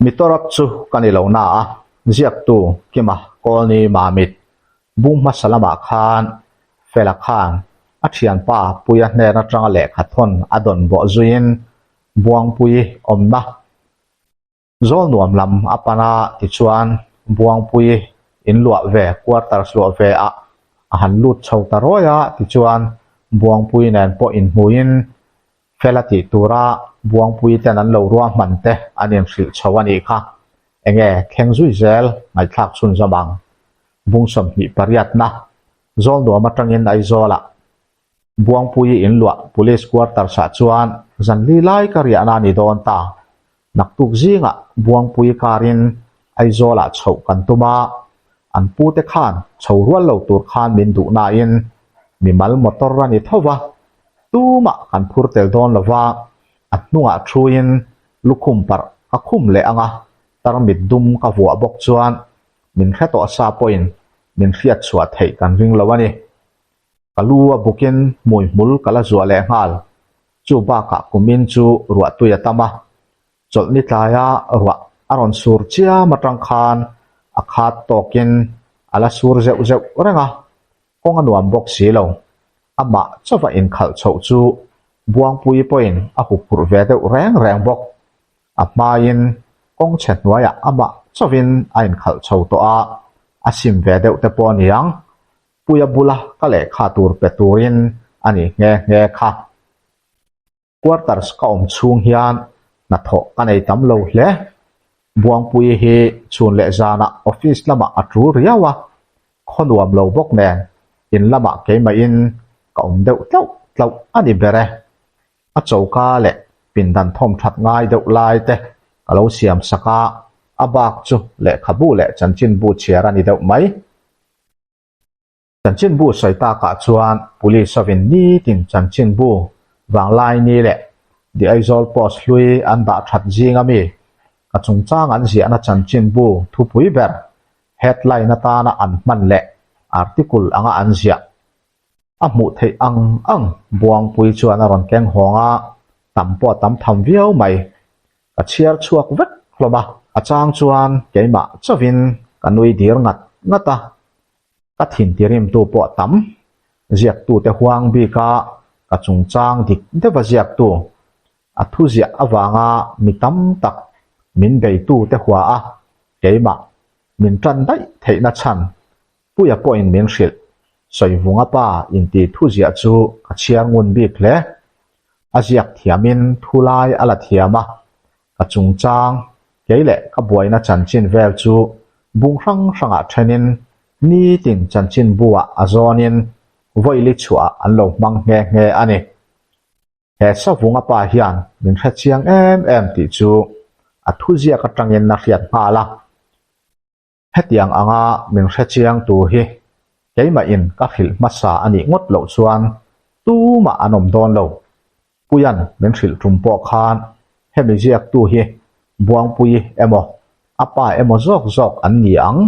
Mitawrap chu ka ni lo na a, ziaktu Kima Kawlni Mamit bung hmasa lamah khan Fela khan a thianpa Puia hnen atanga lehkha thawn a dawn bawh zuiin Buangpui awmna Zawl nuam lam a pan a tichuan Buangpui in luah ve quarters luah ve ah a han lut chho ta rawi a tichuan Buangpui nen pawh inhmuin Fela tih tura Buangpui ten an lo ruahman te an inhrilh chho a nih kha. Enge thleng zui zel ngaihthlak chhunzawm ang. Bung 28 na Zawl nuam atangin Aizawlah Buangpui in luah Police Quarters ah chuan zan li lai ka riahna a ni dawn ta. Naktuk zingah Buangpui karin Aizawlah chhoh kan tum a, an pute khan chho rual lo tur khan min duh nain mimal motor a ni tho va, tumah kan phur tel dawn lo va, a hnungah thuin lukhum parh ka khum leh ang a, tarmit dum ka vuah bawk chuan min hre tawh sa pawhin min hriat chhuah theih kan ring lo a ni. Ka lu a bukin hmui hmul ka la zuah leh nghal. Chu bakah kumin chu ruah tui a tam a, chawlhni tlaia ruah a rawn sur chiam atang khan a khat tawkin a la sur zeuh zeuh reng a, kawng a nuam bawk si lo. Amah chauha inkhalh chhoh chu Buangpui pawhin a huphurh ve deuh reng reng bawk. A hmain kawng chhe hnuaiah amah chauhin a inkhalh chho tawh a, a sim ve deuh te pawh a niang. Puia bula ka lehkha tur pe turin a ni nghe nghe kha. Quarters ka awm chhung hian hnathawh ka nei tam lo hle. Buangpui hi chhun leh zanah office lamah a tul riau a, khaw nuam lo bawk nen in lamah keimahin ka awm deuh tlauh tlauh a ni ber e. A choka leh pindan thawm that ngai deuh lai te ka lo siam sak a, a bak chu lehkhabu leh chanchinbu chhiar a ni deuh mai. Chanchinbu sawi takah chuan Police hovin nitin chanchinbu Vanglaini leh The Aizawl Post hlui an dah that zing ami ka chungchang an ziahna chanchinbu thupui ber headline atana an hman leh article anga an ziah a hmuh theih ang ang Buangpui chuan a rawn keng hawng a, tam pawh a tam tham viau mai. Ka chhiar chhuak vek hlawm a, a chang chuan keimah chauhin ka nui dir ngat ngat a, ka thin tirimtu pawh a tam. Ziaktute huang bika ka chungchang dik deuha ziaktu, a thuziah avanga mi tam tak min beitute hua a, keimah min tan daih theihna chhan Puia pawhin min hrilh. Sawivunga pa inti thuziah chu ka chhiar ngun bik hle. A ziak thiamin thu lai a la thiam a, ka chungchang, kei leh ka buaina chanchin vel chu bung hrang hrangah thenin nitin chanchinbu-ah a zawnin vawili chhuahah an lo hmang nghe nghe a ni. He Savunga pa hian min hre chiang em em tih chu a thuziak atangin a hriat nghal a. Hetiang anga min hre chiang tu hi keimahin ka hrilh hmasa a nih ngawt loh chuan tumah an awm dawn lo. Puia'n min hrilh tum pawh khan hemi ziaktu hi Buangpui emaw a pa emaw zawk zawk an ni ang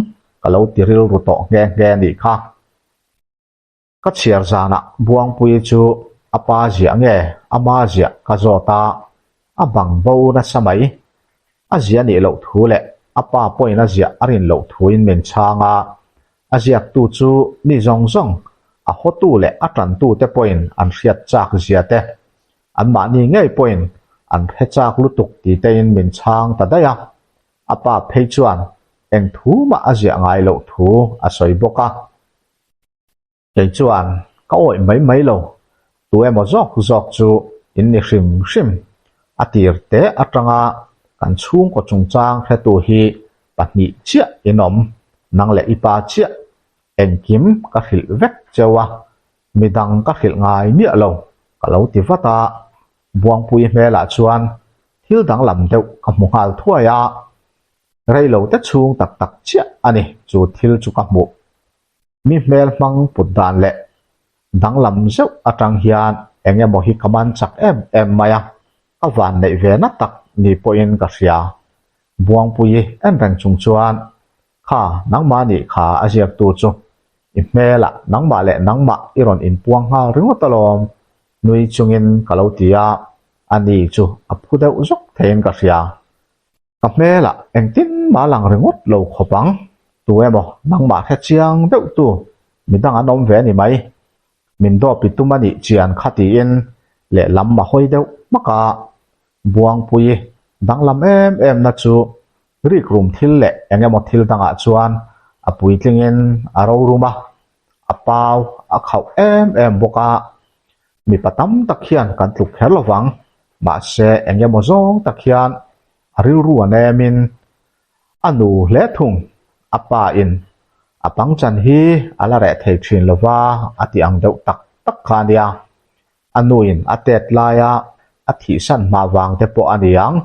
ka lo ti rilru tawh nghe nghe a nih kha. Ka chhiar zanah Buangpui chu a pa ziah nge a ma ziah ka zawt a, a bang bo nasa mai. A ziah nih loh thu leh a pa pawhin a ziah a rin loh thuin min chhang a, a ziaktu chu mi zawng zawng, a hawtu leh a tantute pawhin an hriat chak zia te, anmahni ngei pawhin an hre chak lutuk ti tein min chhang ta daih a. A pa phei chuan eng thu mah a ziah ngai loh thu a sawi bawk a. Kei chuan ka awih mai mai lo, tu emaw zawk zawk chu in ni hrim hrim. A tir te atanga kan chhungkaw chungchang hretu hi pahnih chiah in awm, nang leh i pa chiah. Engkim ka hrilh vek cheu a, midang ka hrilh ngai miah lo, ka lo ti vat a. Buangpui hmelah chuan thil danglam deuh ka hmu nghal thuai a, reilo te chhung tak tak chiah a ni chu thil chu ka hmuh. Mi hmel hmang put dan leh danglam zeuh atang hian eng emaw hi ka man chak em em mai a, ka van neih ve na tak ni pawhin ka hria. Buangpui en reng chung chuan, Kha, nangmah nih kha a ziaktu chu i hmelah nangmah leh nangmah i rawn inpuang nghal ringawt alawm, nui chungin ka lo ti a, ani chu a phu deuh zawk theiin ka hria. Ka hmelah engtin mah lang ringawt lo khawp ang, tu emaw nangmah hre chiang deuh tu midang an awm ve a ni mai. Min dawp i tum a nih chian kha tiin lehlam a hawi deuh hmak a, Buangpui danglam em em na chu rikrum thil leh eng emaw thil dangah chuan a puitlingin a rorum a, a pau a khauh em em bawk a, mipa tam tak hian kan tluk kher lo vang, mahse eng emaw zawng tak hian a rilru a nemin a nu hle thung, a pa in a pangchan hi a la reh thei thin lo va a ti ang deuh tak tak kha a nia, a nuin a tet laia a thihsan hma vang te pawh a ni ang,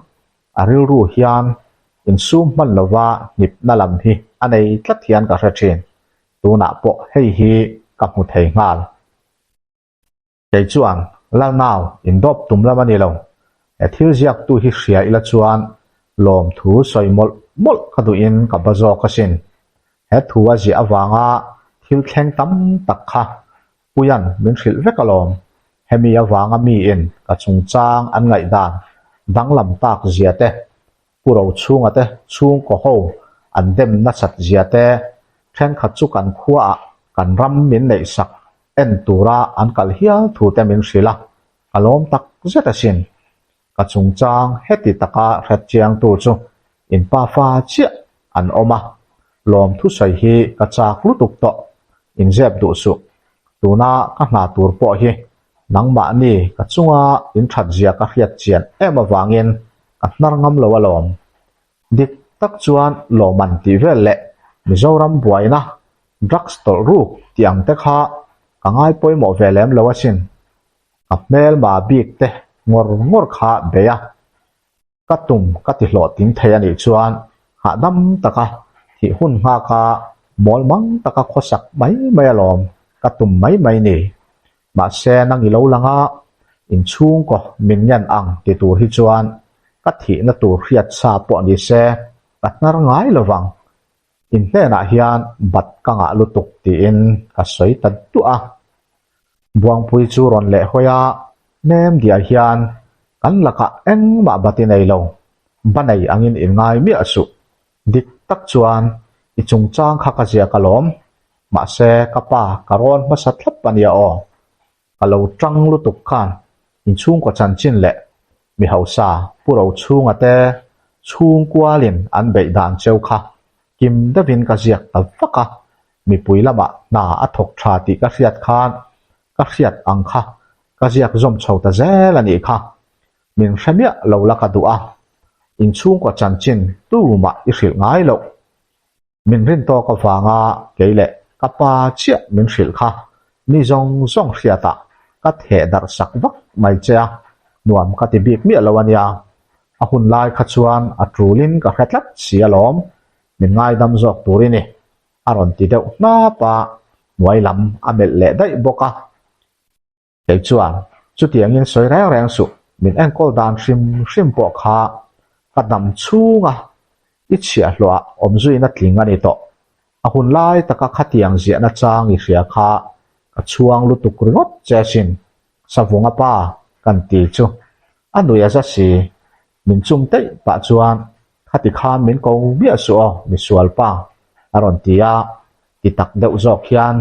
a rilru hian insum hman lova hnipna lam hi a nei tlat hian ka hre thin, tunah pawh hei hi ka hmu thei nghal. Kei chuan Lalnau indawp tum lam a ni lo, he thil ziaktu hi hria ila chuan lawmthu sawi mawlh mawlh ka duhin ka ba zawk asin. He thu a ziah avanga thil thleng tam tak kha Puia'n min hrilh vek alawm. Hemi avanga miin ka chungchang an ngaihdan danglam tak zia te, Pu Rochhunga te chhungkaw ho an dem nasat zia te, thenkhat chu kan khuaah kan ram min neihsak en tura an kal hial thu te min hrilh a, ka lawm tak zet asin. Ka chungchang heti taka hretchiangtu chu in pafa chiah an awm a, lawm thusawi hi ka chak lutuk tawh, inzep duh suh. Tuna ka hna tur pawh hi nangmahni ka chunga in that zia ka hriat chian em avangin ka hnar ngam lo alawm. Dik tak chuan lawmman tih vel leh Mizoram buaina drugs tawlh ruk tih ang te kha ka ngai pawimawh ve lem lo asin. Ka hmelma bik te ngawr ngawr kha bei a, ka tum ka ti hlawhtling thei a nih chuan hahdam taka thih hun nghaka mawl mang taka khawsak mai mai alawm ka tum mai mai ni. Mahse nang i lo lang a, inchhungkaw min ngen ang ti tur hi chuan ka thihna tur hriat sa pawh ni se ka hnar ngai lo vang. In hnenah hian bat ka ngah lutuk tiin ka sawi ta duah a. Buangpui chu rawn leh hawi a, nem diah hian kan lakah engmah bat i nei lo, ba nei angin in ngai miah suh. Dik tak chuan i chungchang kha ka ziak alawm, mahse ka pa ka rawn hmasa thlap a nia aw. Ka lo tang lutuk khan inchhungkaw chanchin leh mi hausa Pu Rochhunga te chhungkualin an beih dan cheu kha kim deuhin ka ziak ta vak a, mipui lamah hna a thawk tha tih ka hriat khan ka hriat ang kha ka ziak zawm chho ta zel a nih kha. Min hre miah lo la ka duh a, inchhungkaw chanchin tumah i hrilh ngai loh. Min rin tawk avanga kei leh ka pa chiah min hrilh kha mi zawng zawng hriatah ka theh darh sak vak mai che a, nuam ka ti bik miah lo a nia. A hun lai kha chuan a tulin ka hre tlat si alawm, min ngaidam zawk tur i ni, a rawn ti deuh hnap a, hnuai lam a melh leh daih bawk a. Kei chuan, Chutiangin sawi reng reng suh, min enkawl dan hrim hrim pawh kha ka dam chhunga i chhiahhlawhah awmzuina tling a ni tawh. A hun lai taka khatiang ziahna chang i hria kha ka chhuang lutuk ringawt che asin, Savunga pa kan ti chu a nui a za si, min chum teih pah chuan khati khan min ko miah suh aw misual pa a rawn ti a, ti tak deuh zawk hian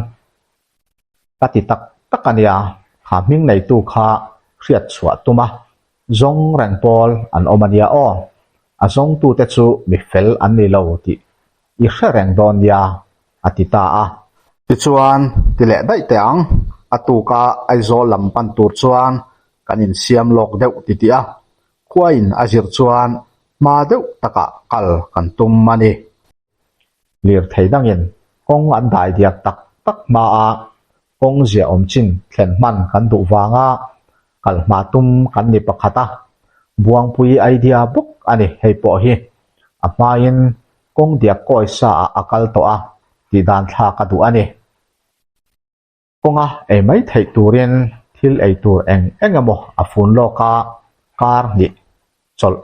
Ka ti tak tak a nia, kha hming neitu kha hriat chhuah tum a, zawng reng pawl an awm a nia aw. A zawngtute chu mi fel an ni lo tih i hre reng dawn nia, a ti ta a. Tichuan, ti leh daih teh ang, a tuka Aizawl lam pan tur chuan kan insiam lawk deuh ti tih a, khuain a zir chuan hma deuh takah kal kan tum a ni. Lirthei dangin kawng an dai diak tak tak hma a, kawng ziahawm chin thlen hman kan duh vanga kal hma tum kan ni pakhat a, Buangpui idea bawk a ni hei pawh hi. A hmain kawng diak kawi sa ah a kal tawh a tih dan thlak a duh a ni. Kawnga ei mai theih turin thil ei tur eng eng emaw a fun lawk a, kar hnih chawlh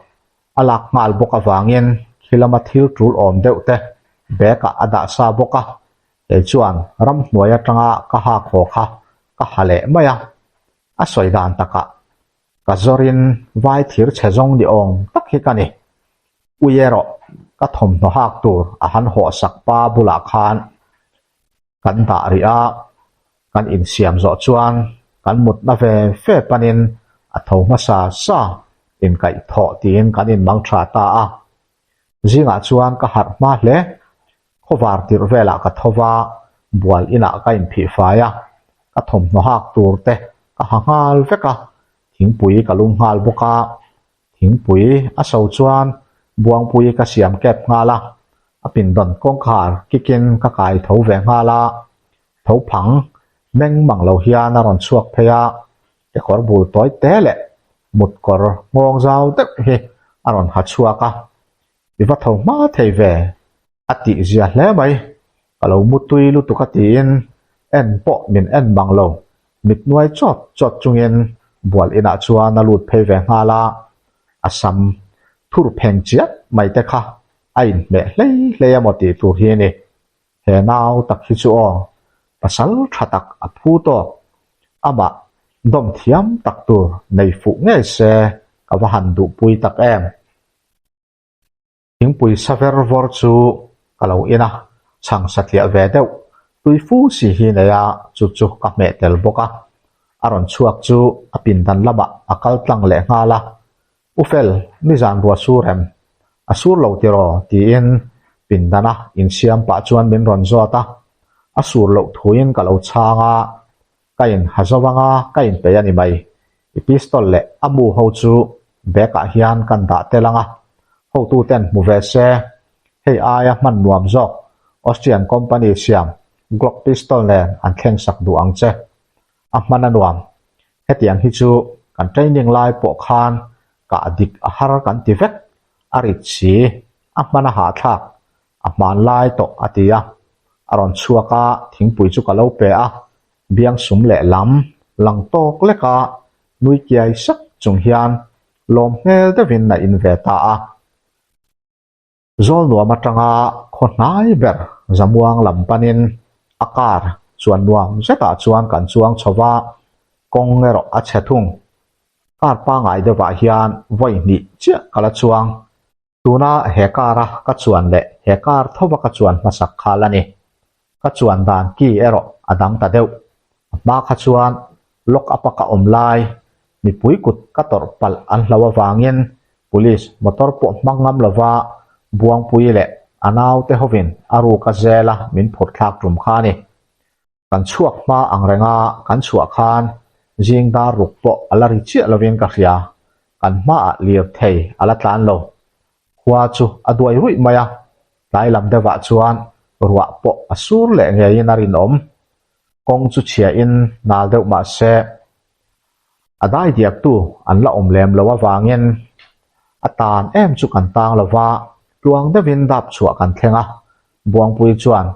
a lak nghal bawk avangin khi lama thil tul awm deuh te bag ah a dah sa bawk a, kei chuan ramhnuai atanga ka hak haw kha ka ha leh mai a, a sawi dan takah ka zawrin vai thir chhe zawng ni awm tak hi ka ni. Ui erawh ka thawmhnaw hak tur a han hawh sak pa bulah khan kan dah rih a, kan insiam zawh chuan kan mutna ve ve panin a tho hmasa sa inkaih thawh tiin kan inmang tha ta a. Zingah chuan ka harh hma hle, khawvar tirh velah ka tho va, bual inah ka inphih fai a, ka thawmhnaw hak tur te ka ha nghal vek a, thingpui ka lum nghal bawk a, Thingpui a so chuan Buangpui ka siam kep nghal a, a pindan kawngkhar kikin ka kai tho ve nghal a, tho phang meng mang lo hian a rawn chhuak phei a, kekawr bul tawi te leh mut kawr nghawng zau deuh hi a rawn ha chhuak a, I va tho hma thei ve a tih zia hle mai, ka lo mu tui lutuk a tiin en pawh min en mang lo, mit nuai chawt chawt chungin bual inah chuan a lut phei ve nghal a, a sam thur pheng chiah mai te kha a inhmeh hlei hlei emaw tih tur hi a ni. He nau tak hi chu aw, pasal tha tak a phu tawk, amah dawm thiam tak tur nei fuh ngei se ka va han duhpui tak em. Thingpui sa ver vawr chu ka lo in a, chhang satliah ve deuh, tui fu si hi nei a, chu chu ka hmeh tel bawk a. A rawn chhuak chu a pindan lamah a kal tlang leh nghal a, U Fel, nizan rua sur em? A sur lo tiraw? tiin pindana insiam pah chuan min rawn zawt a, a sur loh thuin ka lo chhang a, Ka in ha zo anga ka in peih a ni mai. I pistol leh a mu ho chu bag ah hian kan dah tel anga, hotu ten hmu ve se, hei aia hman nuam zawk Austrian company siam Glock pistol nen an thleng sak duh ang che. A hman a nuam. Hetiang hi chu kan training lai pawh khan kah dik a har kan ti vek, a rit si, a hman a hahthlak A hmanlai tawh a ti a, a rawn chhuak a, thingpui chu ka lo pe a, biang sum leh lam lang tawk lek a, nui kiai sak chung hian lawm hmel deuhin a in ve ta a. Zawl nuam atanga khaw hnai ber Zamuang lam panin a car chuan nuam zetah chuan kan chuang chho va, kawng erawh a chhe thung. Car pangngai deuhah hian vawi hnih chiah ka la chuang. Tuna he car a ka chuan leh he car thova ka chuan hmasak kha la ni. Ka chuan dan ki erawh a dang ta deuh. A hma kha chuan lock up a ka awm lai, mipui kut ka tawrh palh an hlo avangin police motor pawh hmang ngam lova Buangpui leh a naute hovin a ruk a zel a min phurh thlak tum kha a ni. Kan chhuak hma ang renga kan chhuah khan zing dar ruk pawh a la ri chiah lovin ka hria, kan hmaah lirthei a la tlan lo. Khua chu a duai ruih mai a, tlai lam deuhah chuan ruah pawh a sur leh ngeiin a rinawm. Kawng chu chhiahin nal deuh mah se, a dai diaktu an la awm lem lo avangin a tan em chu kan tang lo va, tluang deuhin dap chhuah kan thleng a, Buangpui chuan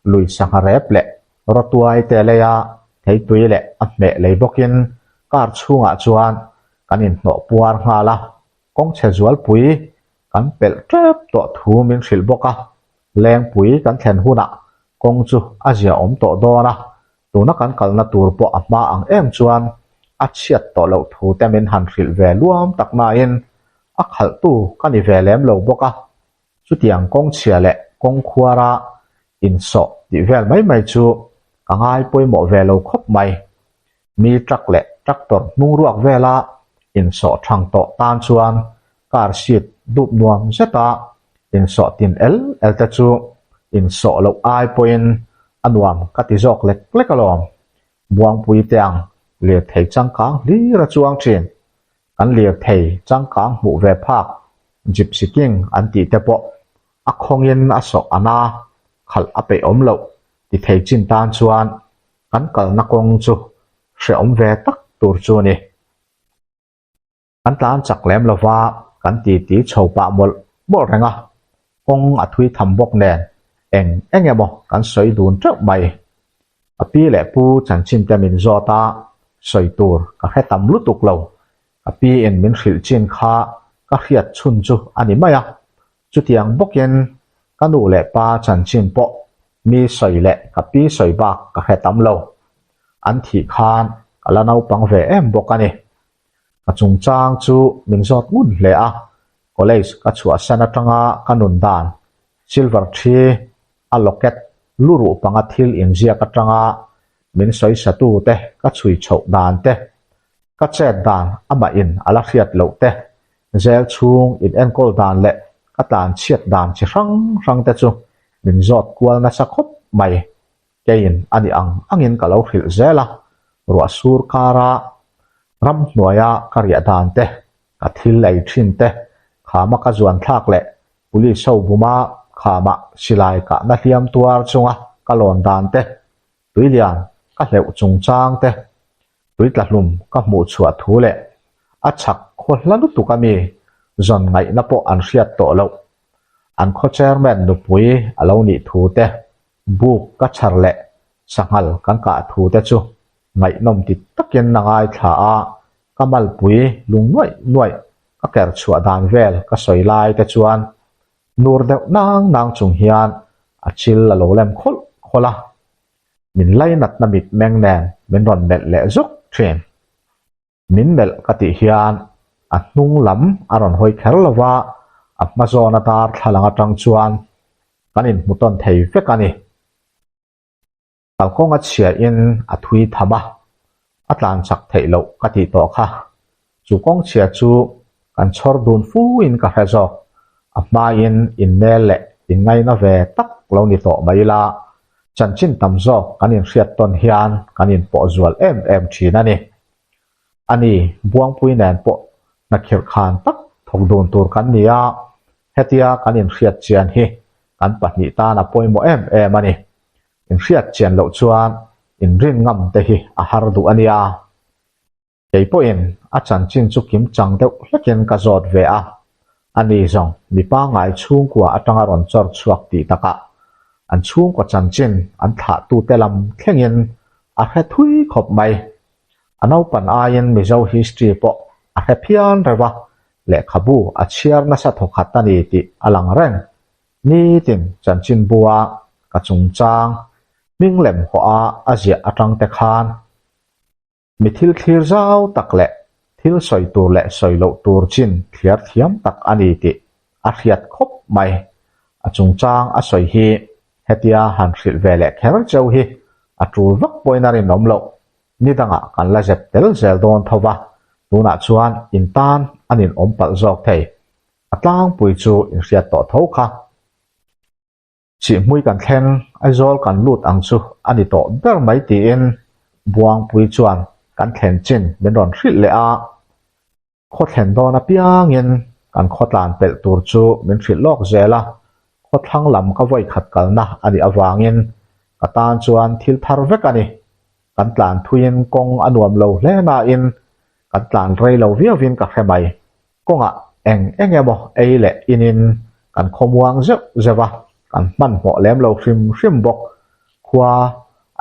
lui sangha rep leh rawtuai te leia theitui leh a hmeh lei bawkin car chhungah chuan kan inhnawh puar nghal a, kawngchhe zualpui kan pelh tep tawh thu min hrilh bawk a, lengpui kan thlen hunah kawng chu a ziaawm tawh dawn a, tuna kan kalna tur pawh a hma ang em chuan a chhiat tawh loh thu te min han hrilh ve luam tak nain a khalhtu ka ni ve lem lo bawk a. Chutiang kawngchhia leh kawngkhuara insawh tih vel mai mai chu ka ngai pawimawh ve lo khawp mai. Mi truck leh tractor hnung ruak vela insawh thang tawh tan chuan car seat dup nuam zeta insawh tin el el te chu insawh loh ai pawhin a nuam ka ti zawk lek lek alawm. Buangpui te ang lirthei changkang hlir a chuang thin. Kan lirthei changkang hmuh ve phak Gypsy King an tih te pawh a khawngin a sawh a na, khalh a peih awm loh ti thei chin tan chuan kan kalna kawng chu hrehawm ve tak tur chu a ni. Kan tlan chak lem lova kan titi chho pah mawlh mawlh reng a, kawng a thui tham bawk nen eng eng emaw kan sawi dun teuh mai. Ka pi leh pu chanchin te min zawt a, sawi tur ka hre tam lutuk lo. Ka pi in min hrilh chin kha ka hriat chhun chu a ni mai a, chutiang bawkin ka nu leh pa chanchin pawh mi sawi leh ka pi sawi bak ka hre tam lo. An thih khan ka la naupang ve em bawk a ni. Ka chungchang chu min zawt ngun hle a. College ka chhuahsan atanga ka nun dan, silver thi a locket luruh panga thil inziak atanga min sawisatu te ka chhui chhoh dan te, ka chet dan amah in a la hriat loh te, zel chhung in enkawl dan leh ka tlan chhiat dan chi hrang hrang te chu min zawt kual nasa khawp mai. Keiin a ni ang angin ka lo hrilh zel a, ruah sur kara ramhnuaia ka riah dan te, ka thil ei thin te, khama ka zuan thlak leh police ho buma khama silai kahna hliam tuar chunga ka lawn dan te, tuilian ka hleuh chungchang te, tui tla hlum ka hmuh chhuah thu leh a chhak khaw hla lutuk a mi zawn ngaihna pawh an hriat tawh loh an khaw chairman nupui a lo nih thu te Buk ka chhar leh sanghal kan kah thu te chu ngaihnawm ti takin a ngaithla a, ka malpui lung nuaih nuaih ka ker chhuah dan vel ka sawi lai te chuan nur deuh nang nang chung hian a chil a lo lem khawlh khawlh a, min lainatna mitmeng nen min rawn melh leh zuk thin. Min melh ka tih hian a hnung lam a rawn hawi kher lo va, a hma zawna darthlalang atang chuan kan inhmu tawn thei vek a ni. Kalkawnga chhiain a thui tham a, a tlan chak theih loh ka tih tawh kha. Chu kawng chhia chu kan chhawr dun fu in ka hre zawk. A hmain innel leh inngaina ve tak lo ni tawh mai ila, chanchin tam zawk kan inhriat tawn hian kan inpawh zual em em thin a ni. Ani, Buangpui nen pawh hna khirh khan tak thawk dun tur kan ni a, hetia kan inhriat chian hi kan pahnih tan a pawimawh em em a ni. Inhriat chian loh chuan inrin ngam te hi a har duh a nia. Kei pawhin a chanchin chu kim chang deuh hlekin ka zawt ve a, ani zawng mi pangngai chhungkua atanga rawn chawr chhuak tih takah an chhungkaw chanchin an thlahtute lam thlengin a hre thui khawp mai. A naupan aiin Mizo history pawh a hre phian reuh a, lehkhabu a chhiar nasa thawkhat a ni tih a lang reng. Nitin chanchinbua ka chungchang hming lem hawh a a ziah atang te khan Mi thil thlir zau tak leh thil sawi tur leh sawi loh tur chin thliar thiam tak a ni tih a hriat khawp mai. A chungchang a sawi hi hetia han hrilh ve leh kher cheu hi a tul vak pawhin a rinawm loh. Ni dangah kan la zep tel zel dawn tho va, tunah chuan in tan an inawm palh zawk thei. A tlangpui chu inhriat tawh tho kha. Chihhmui kan thleng, Aizawl kan lut ang chu a ni tawh ber mai tiin Buangpui chuan kan thlen chin min rawn hrilh leh a. Khaw thlen dawn apiangin kan khaw tlan pelh tur chu min hrilh lawk zel a, khawthlang lam ka vawikhat kalna a nih avangin ka tan chuan thil thar vek a ni. Kan tlan thuiin kawng a nuam lo hle nain kan tlan rei lo viauin ka hre mai. Kawngah eng eng emaw ei leh inin kan khawmuang zeuh zeuh a, kan hmanhmawh lem lo hrim hrim bawk. Khua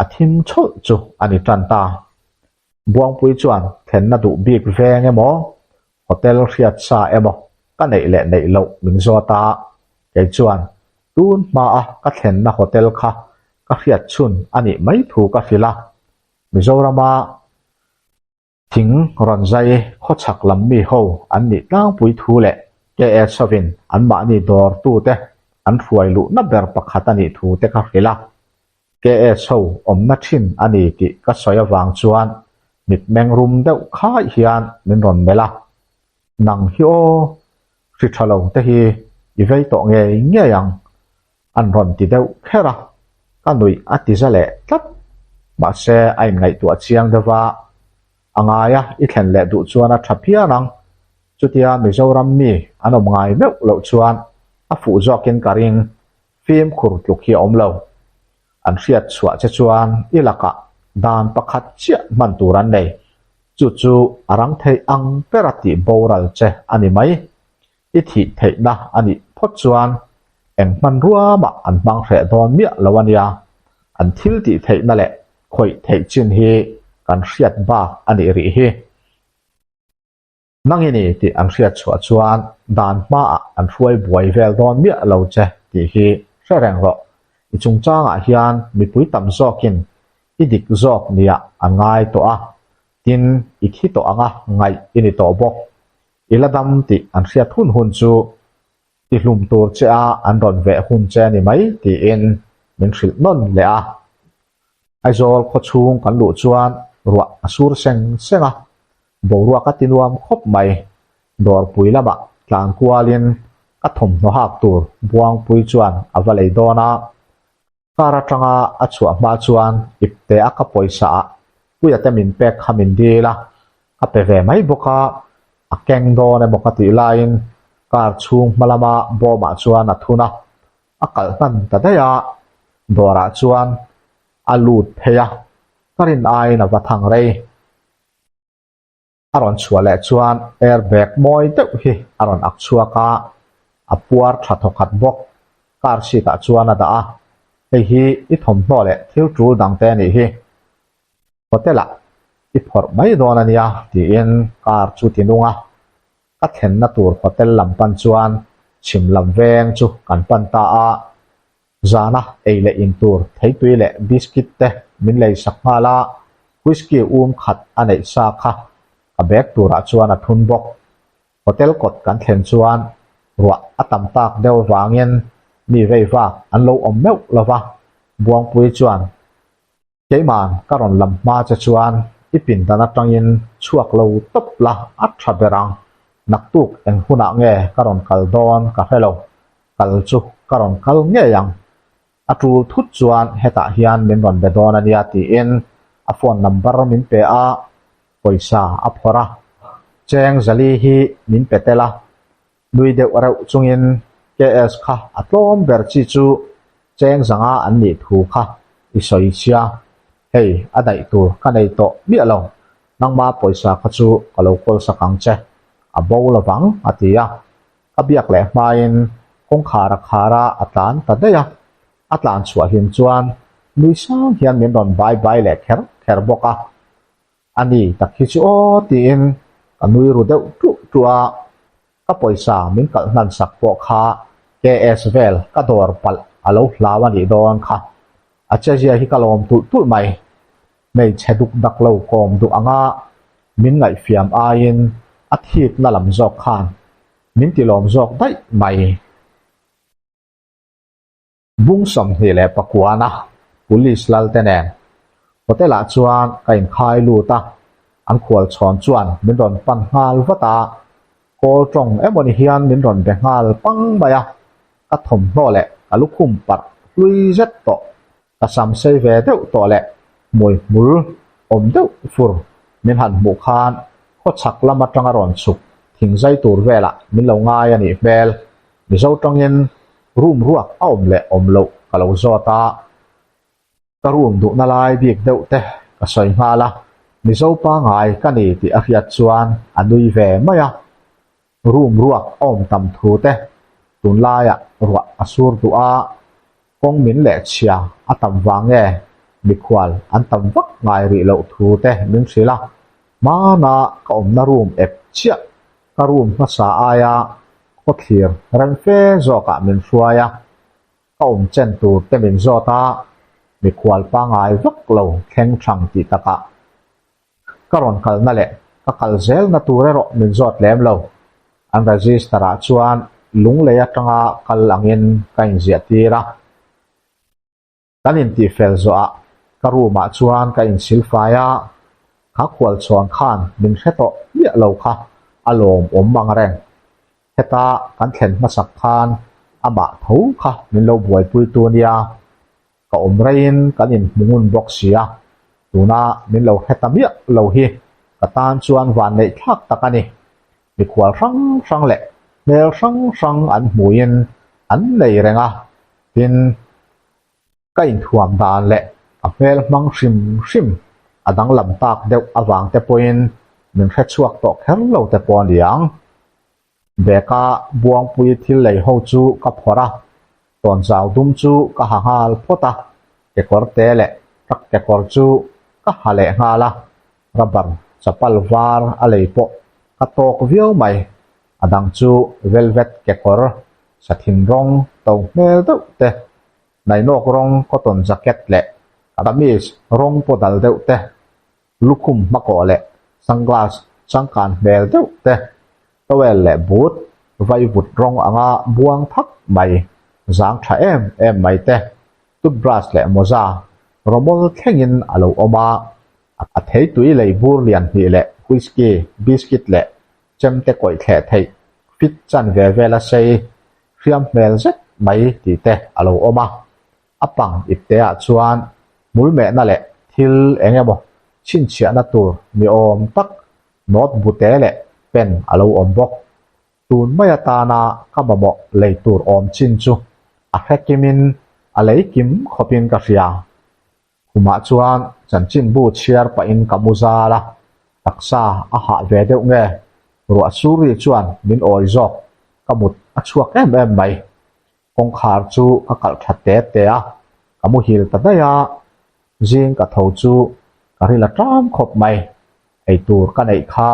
a thim chhawlh chu a ni tan ta. Buangpui chuan thlenna duh bik veng emaw, hotel hriat sa emaw ka neih leh neih loh min zawt a, kei chuan tun hmaa ka thlenna hotel kha ka hriat chhun a nih mai thu ka hrilh a, Mizorama Thing rawn zai khawchhak lam mi ho an nih tlangpui thu leh KS hovin anmahni dawrtute an hruai luhna ber pakhat a nih thu te ka hrilh a. KS ho awmna thin a ni tih ka sawi avang chuan mitmeng rum deuh khai hian min rawn melh a. Nang hi aw, hri tha lo te hi i vei tawh ngei ngei ang An rawn ti deuh kher a, ka nuih a ti za leh tlat. Mahse, a inngaihtuah chiang deuh va, a ngaia i thlen leh duh chuan a tha phian ang. Chutia Mizoram mi an awm ngai meuh loh chuan a fuh zawkin ka ring, fimkhur tluk hi a awm lo. An hriat chhuah che chuan i lakah dan pakhat chiah hman tur an nei, chu chu a rang theih ang bera tih boral che a ni mai. I thih theihna a nih phawt chuan eng hmanrua mah an hmang hreh dawn miah lo a nia, an thil tih theihna leh khawih theih chin hi kan hriat bak a nih rih hi. Nang i ni tih an hriat chhuah chuan dan hmaah an hruai buai vel dawn miah lo che tih hi hre reng rawh. I chungchangah hian mipui tam zawkin i dik zawk niah an ngai tawh a, tin i thi tawh anga ngaih i ni tawh bawk. I la dam tih an hriat hun hun chu tihlum tur che a an rawn veh hun che a ni mai tiin min hrilh nawn leh a. Aizawl khaw chhung kan luh chuan ruah a sur seng seng a, boruak a ti nuam khawp mai. Dawrpui lamah tlan kualin ka thawmhnaw hak tur Buangpui chuan a va lei dawn a. Car atanga a chhuah hma chuan ipte a ka pawisa ah Puia te min pek kha min dil a, ka pe ve mai bawk a, a keng dawn emaw ka tih laiin car chhung hma lama bawmah chuan a thun a, a kalh hman ta daih a, dawrah chuan a lut phei a, ka rin aiin a va thang rei. A rawn chhuah leh chuan air bag mawi deuh hi a rawn ak chhuak a, a puar tha thawkhat bawk. Car seat ah chuan a dah a, hei hi i thawmhnaw leh thil tul dang te a nih hi. Hotel ah i phawrh mai dawn a nia tiin car chu ti nung a, ka thlenna tur hotel lam pan chuan chhim lam veng chu kan pan ta a. Zana ei leh in tur theitui leh biscuit te min lei sak nghal a, whisky um khat a neih sa kha ka bag turah chuan a thun bawk. Hotel kawt kan thlen chuan ruah a tam tak deuh vangin mi vei vak an lo awm meuh lo va, Buangpui chuan Keiman ka rawn lam hma che chuan i pindan atangin chhuak lo tawp la a tha ber ang. Naktuk eng hunah nge ka rawn kal dawn ka hre lo, kal chu ka rawn kal ngei ang. A tul thut chuan hetah hian min rawn be dawn a nia tiin a phone number min pe a, pawisa a phawrh a. Cheng Zali hi min pe tel a, Nui deuh reuh chungin KS kha a tlawm ber chi chu cheng zanga an nih thu kha i sawi sia, hei a daih tur ka nei tawh miah lo, nangma pawisa kha chu ka lo kawl sak ang che, a bo lovang a ti a, ka biak leh hmain kawngkhar a khar a a tlan ta daih a, a tlan chhuah hlim chuan nui sang hian min rawn bai bai leh kher kher bawk a. A ni tak hi chu aw tiin ka nui ru deuh ṭuh ṭuh a, ka pawisa min kalh hnan sak pawh kha KS vel ka dawr palh a lo hlau a nih dawn kha. A chezia hi ka lawm tulh tulh mai. Hmeichhe duk dak lo kawm duh anga min ngaihfiam aiin a thikna lam zawk khan min ti lawm zawk daih mai. Bung 29-a Police lal te nen Hotel ah chuan ka inkhai lut a, an khual chhawn chuan min rawn pan nghal vat a, kawl tawng emawni hian min rawn be nghal pang mai a, ka thawmhnaw leh ka lukhum parh hlui zet tawh, ka sam sei ve deuh tawh leh hmui hmul awm deuh fur min han hmuh khan khawchhak lam atanga rawn chhuk thing zai tur velah min lo ngai a nih hmel. Mizo tawngin room ruak a awm leh awm loh ka lo zawt a, ka room duhna lai bik deuh te ka sawi nghal a, Mizo pangai ka ni tih a hriat chuan a nui ve mai a, room ruak a awm tam thu te tunlaiah ruah a sur duh a, kawng min leh chhia a tam vang nge mikhual an tam vak ngai rih loh thu te min hrilh a, hmana ka awmna room ep chiah ka room hmasa aia khawthlir reng fe zawkah min hruai a, ka awm chen tur te min zawt a, mikhual pangai vak lo thleng thang tih takah ka rawn kalna leh ka kal zelna tur erawh min zawt lem lo. An register ah chuan lunglei atanga kal angin ka inziah tir a. Kan intihfel zawhah ka room ah chuan ka insilfai a, kha khualchhuan khan min hre tawh miah lo kha a lawmawm ang reng. Heta kan thlen hmasak khan amah tho kha min lo buaipui tu nia, ka awm reiin kan inhmu ngun bawk si a, tuna min lo hre ta miah lo hi ka tan chuan vanneih thlak tak a ni. Mikhual hrang hrang leh hmel hrang hrang an hmuin an nei reng a, tin, ka inthuam dan leh a hmel hmang hrim hrim a danglam tak deuh avang te pawhin min hre chhuak tawh kher lo te pawh a ni ang. Bag-a Buangpui thil lei ho chu ka phawrh a, tawnzau dum chu ka ha nghal phawt a, kekawr te leh truck kekawr chu ka ha leh nghal a, rubber chapal var a lei pawh ka tawk viau mai, a dang chu velvet kekawr sathin rawng to hmel deuh te, nainawk rawng cotton jacket leh kamis rawng pawh dal deuh te, lukhum hmakawh leh sunglass changkan hmel deuh te. Towel leh but vaivut rawng anga buang thak mai, zang tha em em mai te, toothbrush leh mawza rawmawl thlengin a lo awm a. A theitui lei bur lian hnih leh whisky, biscuit leh chemte kawih thleh theih fit chan ve vela sei hriam hmel zet mai tih te a lo awm a. A pang ipteah chuan hmul mehna leh thil eng emaw chhinchhiahna tur ni awm tak note bute leh pen a lo awm bawk. Tun mai atana ka mamawh lei tur awm chin chu a hre kimin a lei kim khawpin ka hria. Khumah chuan chanchinbu chhiar pahin ka mu zal a, taksa a hah ve deuh nge? Ruah sur ri chuan min awi zawk, ka mut a chhuak em em mai. Kawngkhar chu ka kalh tha te te a, ka muhil ta daih a, zing ka tho chu ka ril a ṭam khawp mai. Eitur ka neih kha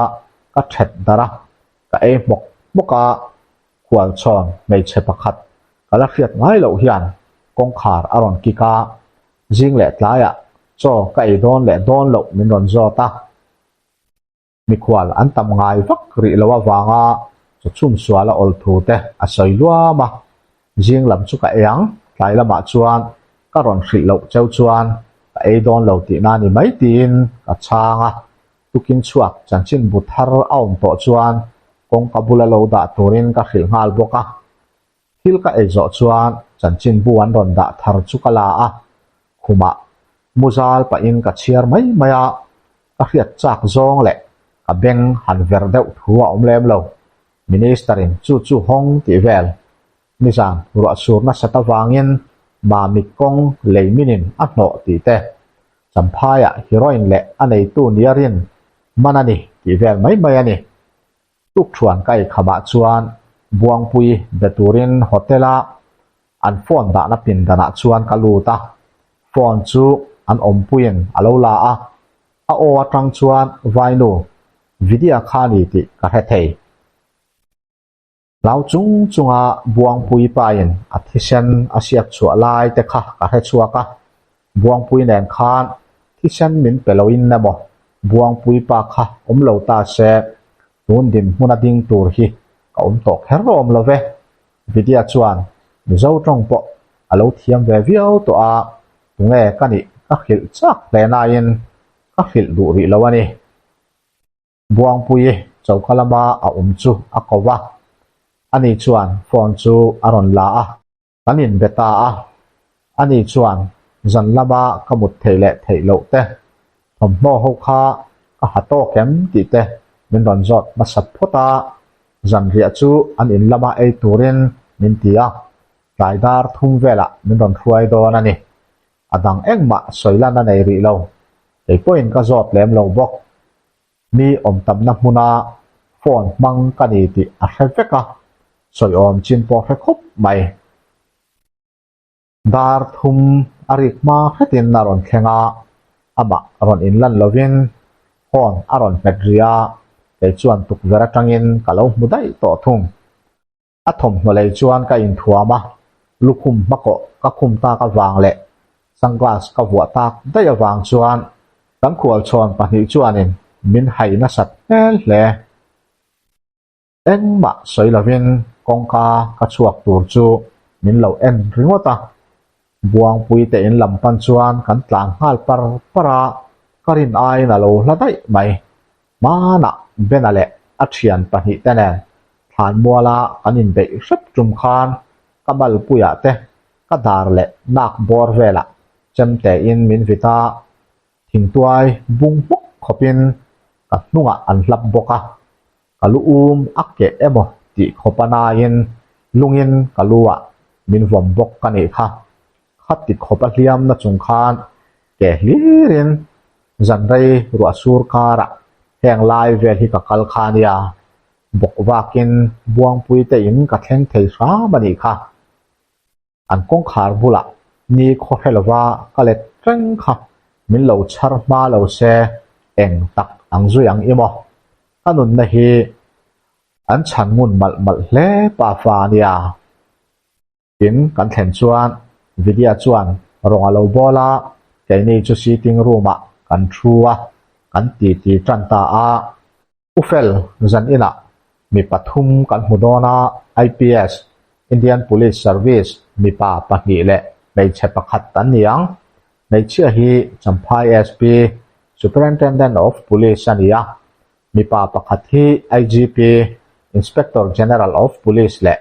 ka ṭhet darh a, ka ei hmawk hmawk a, Khualchhawn hmeichhe pakhat ka la hriat ngai loh hian kawngkhar a rawn kik a, zing leh tlaiah chaw ka ei dawn leh dawn loh min rawn zawt a. Mikhual an tam ngai vak rih lo avanga chaw chhum sual a awl thu te a sawi luam a, zing lam chu ka ei ang, tlai lamah chuan ka rawn hrilh loh cheu chuan ka ei dawn lo tihna ni mai tiin ka chhang a. Tukin chhuak chanchinbu thar a awm tawh chuan kawngka bula lo dah turin ka hrilh nghal bawk a. Thil ka ei zawh chuan chanchinbu an rawn dah thar chu ka la a, khumah mu zal pahin ka chhiar mai mai a, ka hriat chak zawng leh ka beng han ver deuh thu a awm lem lo. Minister-in chu chu hawng tih vel Nizan ruah sur nasat avangin Mamit kawng lei minin a hnawh tih te, Champhaiah heroin leh a neitu nia rin man a ni tih vel mai mai a ni. Tukthuan ka eikhamah chuan Buangpui be turin hotel-a an phone dahna pindanah chuan ka lut a, phone chu an awmpuiin a lo la a, a aw atang chuan Vainu, Vidya kha a ni tih ka hre thei. Hlau chung chunga Buangpui pain a thisen a siak chhuah lai te kha ka hre chhuak a, Buangpui nen khan thisen min pe loin emaw Buangpui pa kha awm lo ta se tun dinhmuna ding tur hi ka awm tawh kher awm lo ve. Vidya chuan Mizo tawng pawh a lo thiam ve viau tawh a, tunge ka nih ka hrilh chak hle nain ka hrilh duh rih lo a ni. Buangpui choka lama a awm chu a ko va, ani chuan phone chu a rawn la a, kan inbe ta a, ani chuan zan lama ka mut theih leh theih loh te, thawmhnaw ho kha ka ha tawk em tih te min rawn zawt hmasa phawt a, zanriah chu an in lama ei turin min ti a, tlai dar thum velah min rawn hruai dawn a ni. A dang engmah sawi lan a nei rih lo. Kei pawhin ka zawt lem lo bawk. Mi awm tamna hmuna phone hmang ka ni tih a hre vek a, sawi awm chin pawh hre khawp mai. Dar thum a rik hma hretin a rawn thleng a, amah rawn inlan lovin horn a rawn hmet rih a, kei chuan tukverh atangin ka lo hmu daih tawh thung. A thawmhnaw lei chuan ka inthuam a, lukhum hmakawh ka khum tak avang leh sunglass ka vuah tak daih avang chuan kan khualchhawn pahnih chuanin min hai nasat hmel hle. Engmah sawi lovin kawngka ka chhuak tur chu min lo en ringawt a, Buangpui te in lam pan chuan kan tlan nghal par par a, ka rin aiin a lo hla daih mai. Hmanah Bena leh a thian pahnih te nen thlanmuala kan inbeih hrep tum khan ka malpuiah te ka dar leh nak bawr velah chemtein min vit a, thingtuai bung hmawk khawpin ka hnungah an hlap bawk a, ka lu um a keh emaw tih khawp a naiin lungin ka lu ah min vawm bawk ka nih kha. Khati khawp a hliamna chung khan ke hlirin zanrei ruah sur karah heng lai vel hi ka kal kha nia, bawk vakin Buangpui te in ka thleng thei hram a nih kha. An kawngkhar bulah ni khaw hre lova ka let reng kha min lo chhar hma lo se eng tak ang zui ang i maw? Ka nunna hi an chhan ngun malh malh hle pa fa a nia. In kan thlen chuan Vidya chuan rawng a lo bawl a, keini chu sitting room-ah kan thu a, kan titi tan ta a. U Fel, zan inah. Mi pathum kan hmu dawn a, IPS, Indian Police Service, mipa pahnih leh hmeichhe pakhat an ni ang. Hmeichhia hi Champhai SP, Superintendent of Police a ni a, mipa pakhat hi IGP, Inspector General of Police leh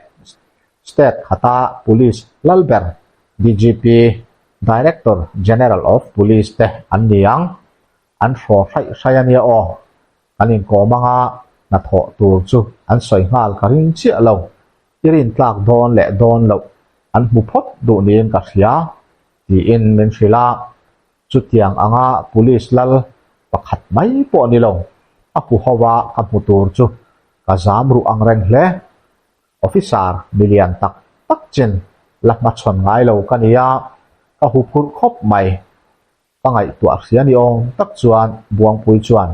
State khata Police lalber DGP, Director General of Police te an ni ang. An hraw hraih hraih a nia aw. Kan inkawm anga hnathawh tur chu an sawi nghal ka ring chiah lo. I rintlak dawn leh dawn loh an hmu phawt duh niin ka hria, tiin min hrilh a. Chutiang anga police lal pakhat mai pawh ni lo, a hu ho a ka hmu tur chu ka zam ruh ang reng hle. Officer milian tak tak chin la hmachhawn ngai lo ka ni a, ka huphurh khawp mai. Ka ngaihtuah hria ni awm tak chuan Buangpui chuan,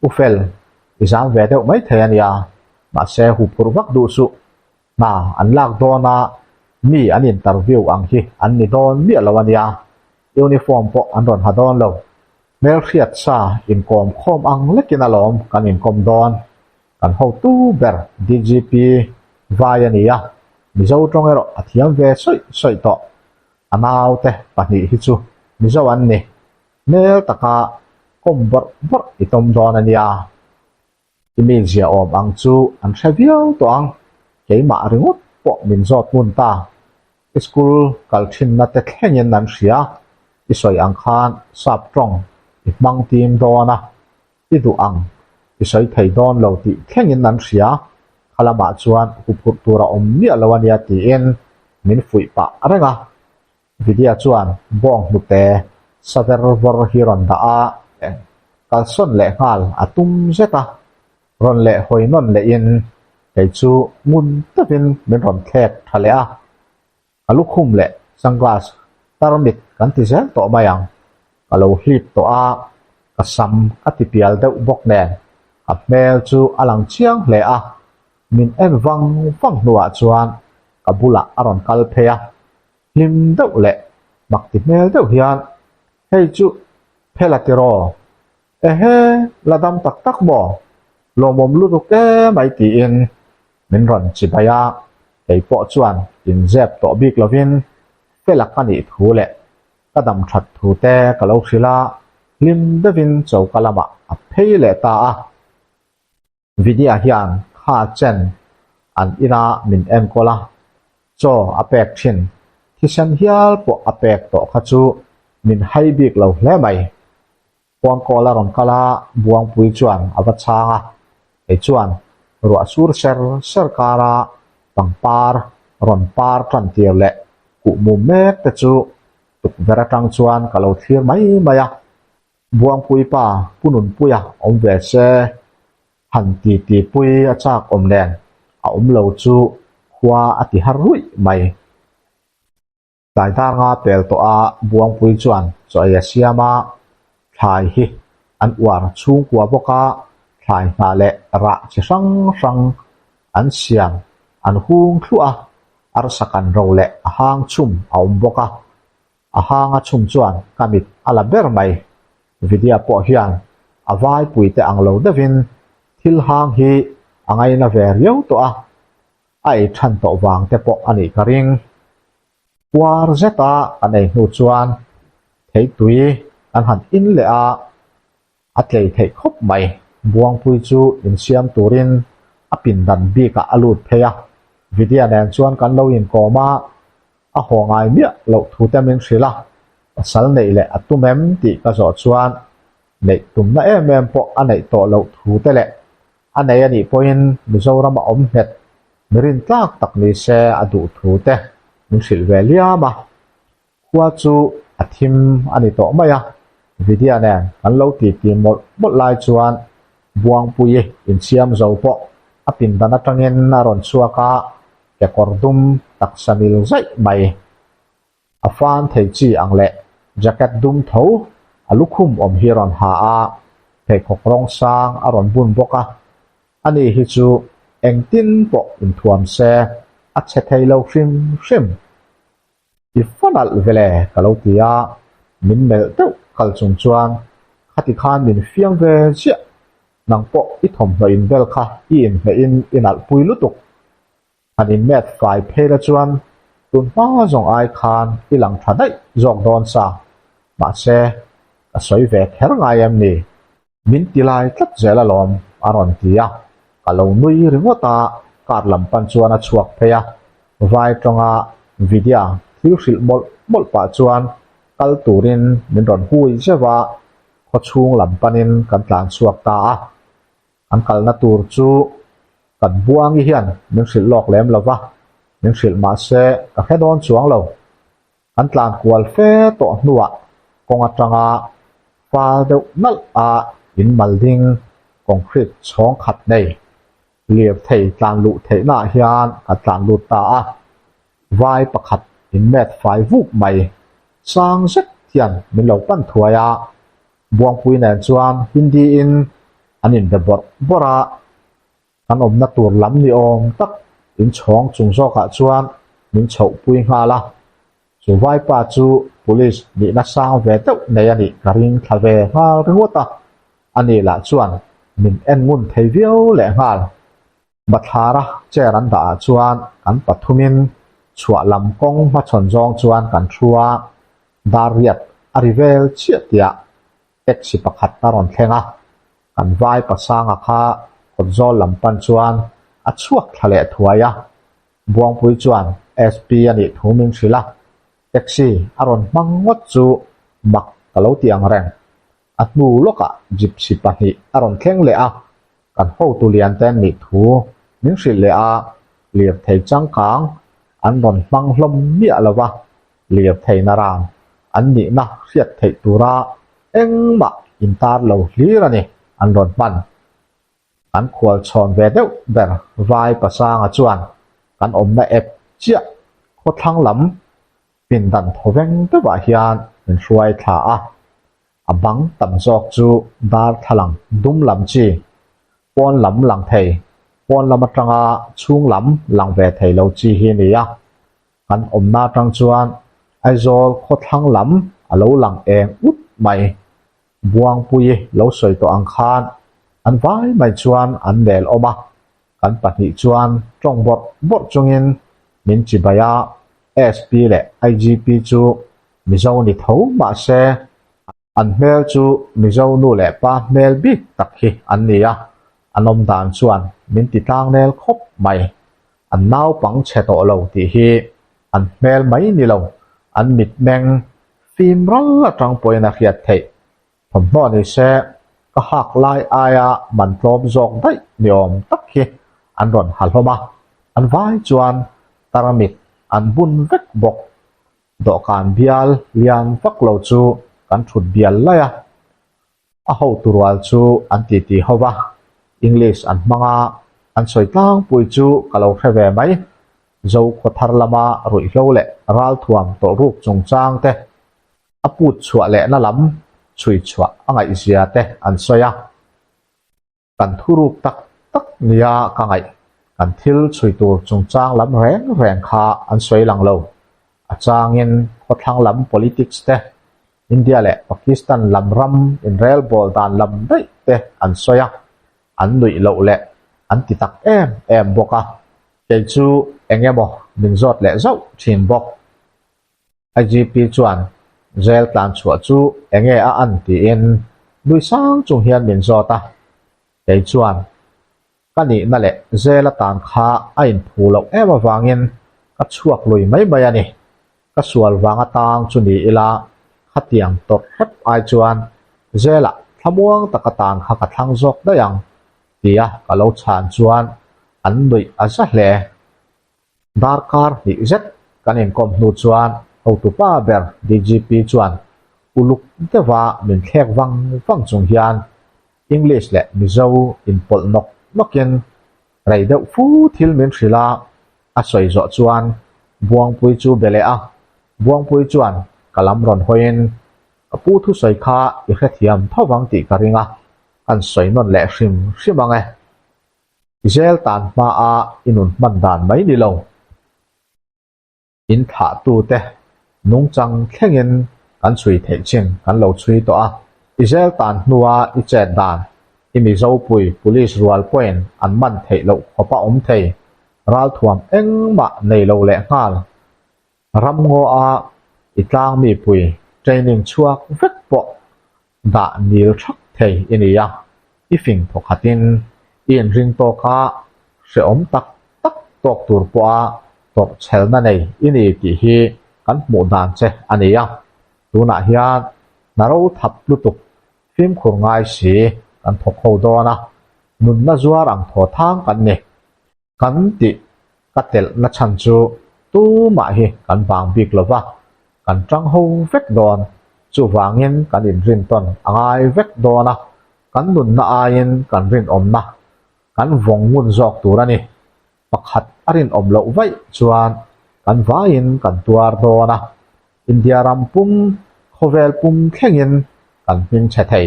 U Fel, i zam ve deuh mai thei a nia, mahse huphurh vak duh suh. Hna an lak dawn a, mi an interview ang hi an ni dawn miah lo a nia, uniform pawh an rawn ha dawn lo. Hmelhriat sa inkawm khawm ang lekin alawm kan inkawm dawn. Kan hotu ber DGP vai a nia, Mizo tawng erawh a thiam ve sawih sawih tawh. A naute pahnih hi chu Mizo an ni. Hmel taka kawm bawrh bawrh i tawm dawn a nia. I mi ziaawm ang chu an hre viau tawh ang. Keimah ringawt pawh min zawt ngun ta. I school kal thinna te thlengin an hria. I sawi ang khan sap tawng i hmang tim dawn a. I duh ang, i sawi thei dawn lo tih thlengin an hria, kha lamah chuan huphurh tur a awm miah lo a nia tiin min fuih pah reng a. Vidya chuan bawng hnute sa ver vawr hi rawn dah a, kalsawn leh nghal a tum zet a, rawn leh hawi nawn lehin kei chu ngun deuhin min rawn thlek tha leh a. Ka lukhum leh sunglass tarmit kan ti zel tawh mai ang. Ka lo hlip tawh a, ka sam ka ti pial deuh bawk nen ka hmel chu a lang chiang hle a. Min en vang vang hnuah chuan ka bulah a rawn kal phei a, hlim deuh leh mak ti hmel deuh hian, Hei chu Phela tiraw? Ehe, la dam tak tak maw? Lawmawm lutuk e mai tiin min rawn chibai a, kei pawh chuan inzep tawh bik lovin Fela ka nih thu leh ka dam that thu te ka lo hrilh a, hlim deuhin choka lamah a phei leh ta a. Vidya hian kha chen an ina min enkawl a, chaw a pek thin, thisen hial pawh a pek tawh kha chu min hai bik lo hle mai. Phone call a rawn kal a, Buangpui chuan a va chhang a, kei chuan ruah sur ser ser kara pangpar rawn par tan tir leh kuhmum mek te chu tukverh atang chuan ka lo thlir mai mai a, Buangpui pa Pu Nunpuia awm ve se han ti ti pui a chak awm nen a awm lo chu khua a ti har ruih mai. Tlai dar nga pel tawh a Buangpui chuan chaw ei a siam a, thlai hi an uar chhungkua bawk a, thlai hnah leh rah chi hrang hrang an siam an hung thluah a, arsa kan ro leh a hang chhum a awm bawk a, a hang a chhum chuan ka mit a la ber mai. Vidya pawh hian a vaipui te ang lo deuhin thil hang hi a ngaina ve riau tawh a, a ei than tawh vang te pawh a nih ka ring. Puar zeta kan ei hnu chuan theitui kan han in leh a, a tlei theih khawp mai. Buangpui chu insiam turin a pindan bikah a lut phei a, Vidya nen chuan kan lo inkawm a, a haw ngai miah loh thu te min hrilh a, pasal neih leh a tum em tih ka zawh chuan neih tumna em em pawh a neih tawh loh thu te leh A nei a nih pawhin Mizoram a awm nghet mi rintlak tak ni se a duh thu te min hrilh ve liam a. Khua chu a thim a ni tawh mai a, Vidya nen kan lo titi mawlh mawlh lai chuan Buangpuii insiam zo pawh a pindan atangin a rawn chhuak a, kekawr dum taksa mil zaih mai. A fan thei chi ang leh jacket dum tho a lukhum awm hi rawn ha a, pheikhawk rawng sang a rawn bun bawk a. Ani hi chu engtin pawh inthuam se a chhe thei lo hrim hrim. I fan alh vele ka lo ti a, min melh deuh kal chung chuan khati khan min fiam ve ziah. Nang pawh i thawmhnaw inbel kha i inhmeh in i nalhpui lutuk. Han inmet fai phei la chuan tun hma zawng ai khan i lang tha daih zawk dawn sa. Mahse, ka sawi ve kher ngai em ni? Min ti lai tlat zel alawm, a rawn ti a. Ka lo nui ringawt a, car lam pan chuan a chhuak phei a. Vai tawnga Vidya thil hrilh mawlh mawlh pah chuan kal turin min rawn hui zeuh a, khawchhung lam panin kan tlan chhuak ta a. An kalna tur chu kan Buangi hian min hrilh lawk lem lo va, min hrilh mah se ka hre dawn chuang lo. An tlan kual fe tawh hnuah kawng atanga fal deuh nalh a in mal ding concrete chhawng khat nei lirthei tlan luh theihnaah hian kan tlan lut ta a. Vai pakhat in met fai vuk mai sang zet hian min lo pan thuai a, Buangpui nen chuan Hindi in an inbe bawrh bawrh a, kan awmna tur lam ni awm tak inchhawng chung zawkah chuan min chhohpui nghal a. Chu vaipa chu Police nihna sang ve deuh nei a nih ka ring thla ve nghal ringawt a, ani lah chuan min en ngun thei viau leh nghal. Bathlara chair an dah ah chuan kan pathumin chhuah lam kawng hmachhawn zawng chuan kan thu a, dar riat a ri vel chiah tiah taxi pakhat a rawn thleng a, kan vai pasanga kha kawtzawl lam pan chuan a chhuak thla leh thuai a, Buangpui chuan SP a nih thu min hrilh a, taxi a rawn hmang ngawt chu mak ka lo ti ang reng. A hnu lawkah gypsy pahnih a rawn thleng leh a, kan hotu lian te an nih thu min hrilh leh a, lirthei changkang an rawn hmang hlawm miah lo va, lirthei naran an nihna hriat theih tura engmah intar lo hlir a ni an rawn hman. Kan khual chhawn ve deuh ber Vai Pasanga chuan kan awmna ep chiah khawthlang lam pindan thawveng deuhah hian min hruai thla a, a bang tam zawk chu darthlalang dum lam chi, pawn lam lang thei, pawn lam atanga chhung lam lang ve thei lo chi hi a ni a. Kan awmna atang chuan Aizawl khawthlang lam a lo lang eng ut mai. Buangpui lo sawi tawh ang khan an vai mai chuan an nel awm a, kan pahnih chuan tawng bawrh bawrh chungin min chibai a, SP leh IGP chu Mizo ni tho mah se an hmel chu Mizo nu leh pa hmel bik tak hi an ni a, an awm dan chuan min ti tlangnel khawp mai. An naupang chhe tawh lo tih hi an hmel mai ni lo, an mitmeng fim ral atang pawhin a hriat theih. Thawmhnaw ni se, ka hak lai aia man tlawm zawk daih ni awm tak hi an rawn ha hlawm a, an vai chuan tarmit an bun vek bawk. Dawhkan bial lian vak lo chu kan thut bial laih a, A hotu rual chu an titi ho va, English an hmang a, an sawi tlangpui chu ka lo hre ve mai. Zo khawthar lama ruihhlo leh ralthuam tawlhruk chungchang te, a put chhuah lehna lam chhui chhuah a ngaihzia te an sawi a. Kan thuruk tak tak nia ka ngaih, kan thil chhui tur chungchang lam reng reng kha an sawi lang lo. A changin khawthlang lam politics te, India leh Pakistan lam ram inrelbawl dan lam daih te an sawi a, an nuih loh leh an ti tak em em bawk a. Kei chu eng emaw min zawt leh zauh thin bawk. IGP chuan Jail tlan chhuah chu enge a an tiin nui sang chung hian min zawt a, kei chuan ka nihna leh Jail atan kha a inphu loh em avangin ka chhuak lui mai mai a ni. Ka sual vang atang chu ni ila khatiang tawrh hrep ai chuan Jail-ah thlamuang tak atan kha ka thlang zawk daih ang tia ka lo chhan chuan an nuih a za hle. Darkar hnih zet kan inkawm hnu chuan hotupa ber DGP chuan uluk deuha min thlek vang vang chung hian English leh Mizo inpawlh nawk nawkin rei deuh fu thil min hrilh a, a sawi zawh chuan Buangpui chu be leh a, Buangpui chuan ka lam rawn hawiin ka pu thusawi kha i hrethiam tho vang tih ka ring a, kan sawi nawn leh hrim hrim ang e. Zel tan hmaa i nun hman dan mai ni lo. In thlahtute nungchang thlengin kan chhui theih chin kan lo chhui tawh a. I zel tan hnua i chet dan, I Mizopui Police rual pawhin an man theih loh khawp a awm thei, ralthuam engmah nei lo leh nghal. Ramngaw a i tlang mipui training chhuak vek pawh dah nil thak thei i ni a, i fing thawkhatin i inring tawk a, hrehawm tak tak tawk tur pawha tawrhchhelna nei i ni tih hi kan hmuh dan che a ni a. Tunah hian hna ro thap lutuk fimkhur ngai si kan thawk ho dawn a, nunna zuar ang thaw thang kan ni. Kan tih ka telh na chhan chu tumah hi kan vang bik lo va, kan tang ho vek dawn. Chuvangin kan inrintawn a ngai vek dawn a, kan nunna aiin kan rinawmna kan vawng ngun zawk tur a ni. Pakhat a rinawm loh vaih chuan kan vaiin kan tuar dawn a, India ram pum, khawvel pum thlengin kan hming chhe thei.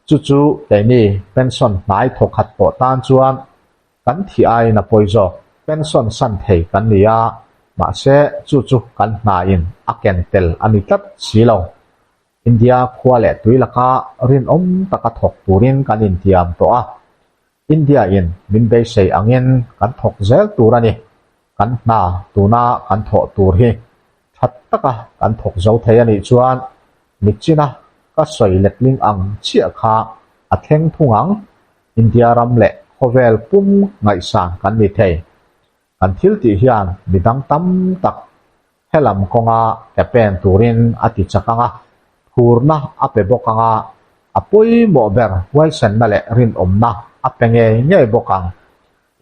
Chu chu keini pension hnai thawkhat tawh tan chuan Kan thih aiin a pawi zawk. Pension san thei kan ni a, mahse chu chu kan hnain a ken tel a ni tlat si lo. India khua leh tui laka rinawm taka thawk turin kan intiam tawh a, India in min beisei angin kan thawk zel tur a ni. Kan hna tuna kan thawh tur hi that taka kan thawk zo thei a nih chuan mitchina ka sawi letling ang chiah kha a thleng thung ang. India ram leh khawvel pum ngaihsan kan ni thei. Kan thil tih hian midang tam tak helam kawnga ke pen turin a ti chak ang a, phurna a pe bawk ang a, a pawimawh ber huaisenna leh rinawmna a pe ngei ngei bawk ang.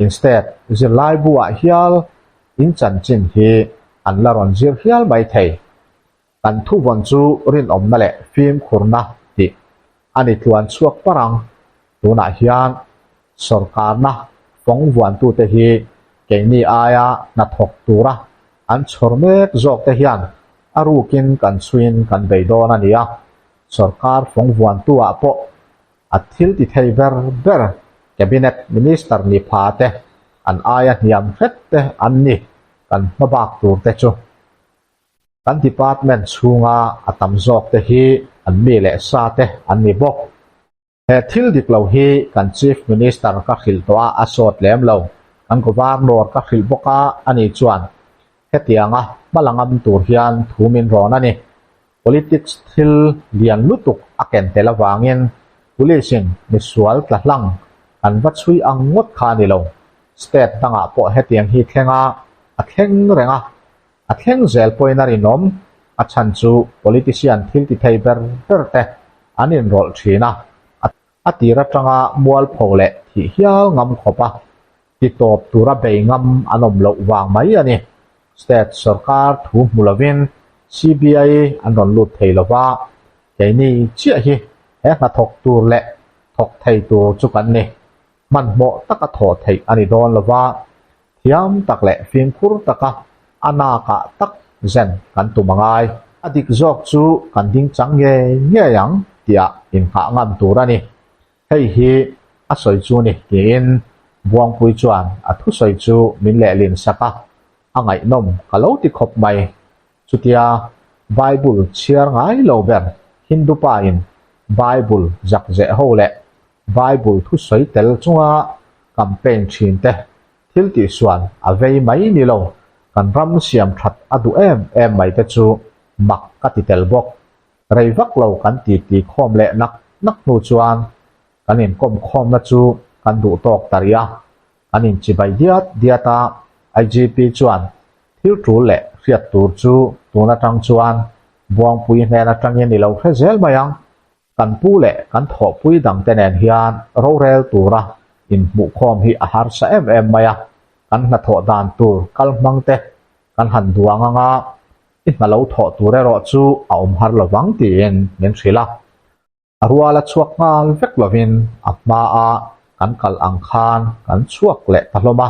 Instead, zirlaibu ah hial in chanchin hi an la rawn zir hial mai thei. Kan thuvawn chu rinawmna leh fimkhurna tih a ni tluan chhuak par ang. Tunah hian sawrkarna fawng vuantute hi keini aia hnathawk tura an chhawr mek zawkte hian a rukin kan chhuiin kan bei dawn a ni a. Sawrkar fawng vuantu-ah pawh a thil ti thei ber ber Cabinet Minister ni pha te an aia hniam hret te an ni kan hmabak tur te chu. Kan department chhunga a tam zawk te hi an mi leh sa te an ni bawk. He thil dik lo hi kan Chief Minister ka hrilh tawh a, a sawt lem lo. Kan Governor ka hrilh bawk a, ani chuan hetianga hma la ngam tur hian thu min rawn a ni. Politics thil lian lutuk a ken tel avangin Police in misual tla hlang kan va chhui ang ngawt kha a ni lo. State dangah pawh hetiang hi thleng a, a thleng reng a. A thleng zel pawhin a rinawm, a chhan chu politician thil ti thei ber ber te an inrawlh thin a, a tir atanga mualpho leh thih hial ngam khawp a, ti tawp tura bei ngam an awm loh vang mai a ni. State sorkar thu hmu lovin CBI an rawn lut thei lo va, keini chiah hi he hnathawk tur leh thawk thei tur chu kan ni. Hmanhmawh taka thawh theih a ni dawn lo va, thiam tak leh fimkhur taka a nakah tak zen kan tum a ngai. A dik zawk chu kan ding chang ngei ngei ang tihah inghah ngam tur a ni. Hei hi a sawi chu ni tiin Buangpui chuan a thusawi chu min lehlin sak a, a ngaihnawm ka lo ti khawp mai. Chutia Bible chhiar ngai lo ber Hindu pa in Bible zak zeh ho leh Bible thu sawi tel chunga campaign thin te thil tihsual a vei mai ni lo, kan ram siam that a duh em em mai te chu mak ka ti tel bawk. Rei vak lo kan ti ti khawm leh nak nak hnu chuan kan inkawm khawmna chu kan duh tawk ta rih a. An inchibai diat diat a, IGP chuan thil tul leh hriat tur chu tun atang chuan Buangpui hnen atangin i lo hre zel mai ang. Kan pu leh kan thawhpui dangte nen hian rorel tura inhmuhkhawm hi a harsa em em mai a, kan hnathawh dan tur kal hmang te kan han duang anga i hna lo thawh tur erawh chu a awm har lovang tiin min hrilh a. A rual a chhuak nghal vek lovin a hmaa kan kal ang khan kan chhuak leh ta hlawm a.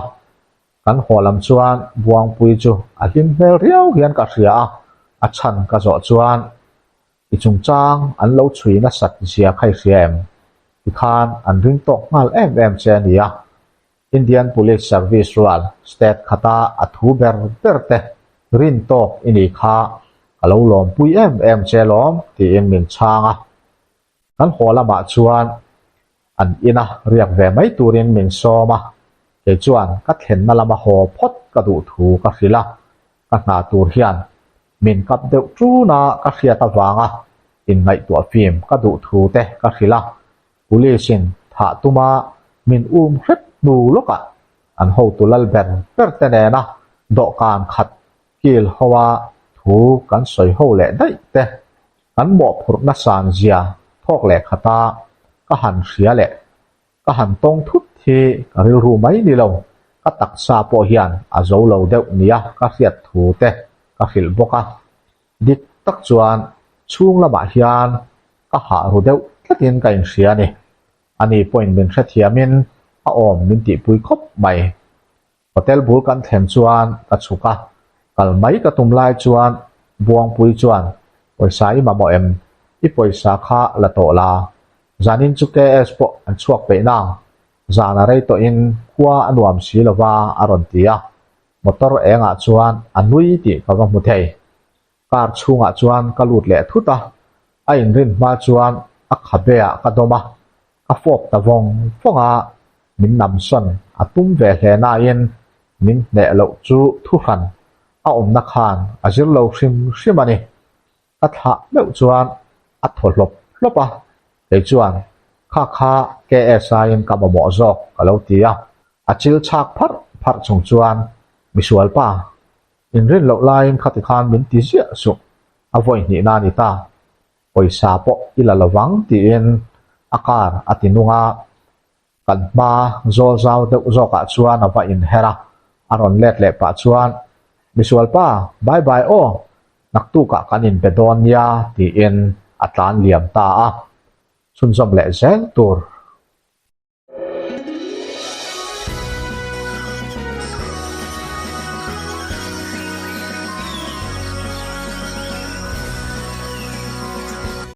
Kan haw lam chuan Buangpui chu a hlim hmel riau hian ka hria a, a chhan ka zawh chuan i chungchang an lo chhui nasat zia kha i hria em? Tikhan an ring tawk nghal em em che a nia. Indian Police Service rual state khata a thu ber ber te rin tawk i ni kha ka lo lawmpui em em che lawm tiin min chhang a. Kan haw lamah chuan An ina riak ve mai turin min sawm a, kei chuan ka thlenna lama haw phawt ka duh thu ka hrilh a, ka hna tur hian min kap deuh ṭun a ka hriat avanga inngaihtuah fim ka duh thu te ka hrilh a, Police in thah tuma min um hrep hnu lawkah an hotu lal ber ber te nena dawhkan khat kil hoa thu kan sawi ho leh daih te kan mawhphurhna san zia thawk leh khata ka han hria leh ka han tawng thut hi ka rilru mai ni lo, ka taksa pawh hian a zo lo deuh nia ka hriat thu te ka hrilh bawk a. Dik tak chuan chhung lamah hian ka hah ru deuh tlatin ka inhria a ni. Ani pawhin min hrethiamin a awm min tihpui khawp mai. Hotel bul kan thlen chuan ka chhuk a, kal mai ka tum lai chuan Buangpui chuan, Pawisa i mamawh em? I pawisa kha la tawh la. Zanin chu KS pawh an chhuak peih nang. Zan a rei tawhin khua a nuam si lo va a rawn ti a. Motor engah chuan a nui tih ka va hmu thei. Car chhungah chuan ka lut leh thut a, a inrin hma chuan a khabe ah ka dawm a, ka fawp ta vawng vawng a, min namsawn a tum ve hle nain min hneh loh chu thuhran a awmna khan a zir lo hrim hrim a ni. Ka thlah meuh chuan a thaw hlawp hlawp a, kei chuan kha kha KSI in ka mamawh zawk ka lo ti a, a chil chhak pharh pharh chung chuan misualpa Inrin loh laiin khati khan min ti ziah suh, a vawi hnihna a ni ta. Pawisa pawh i la lovang tiin a car a ti nung a, kan hma zawl zau deuh zawkah chuan a va inher a, a rawn let leh pah chuan, Misualpa, bye bye aw, naktukah kan inbe dawn nia tiin a tlan liam ta a, chhunzawm leh zel tur.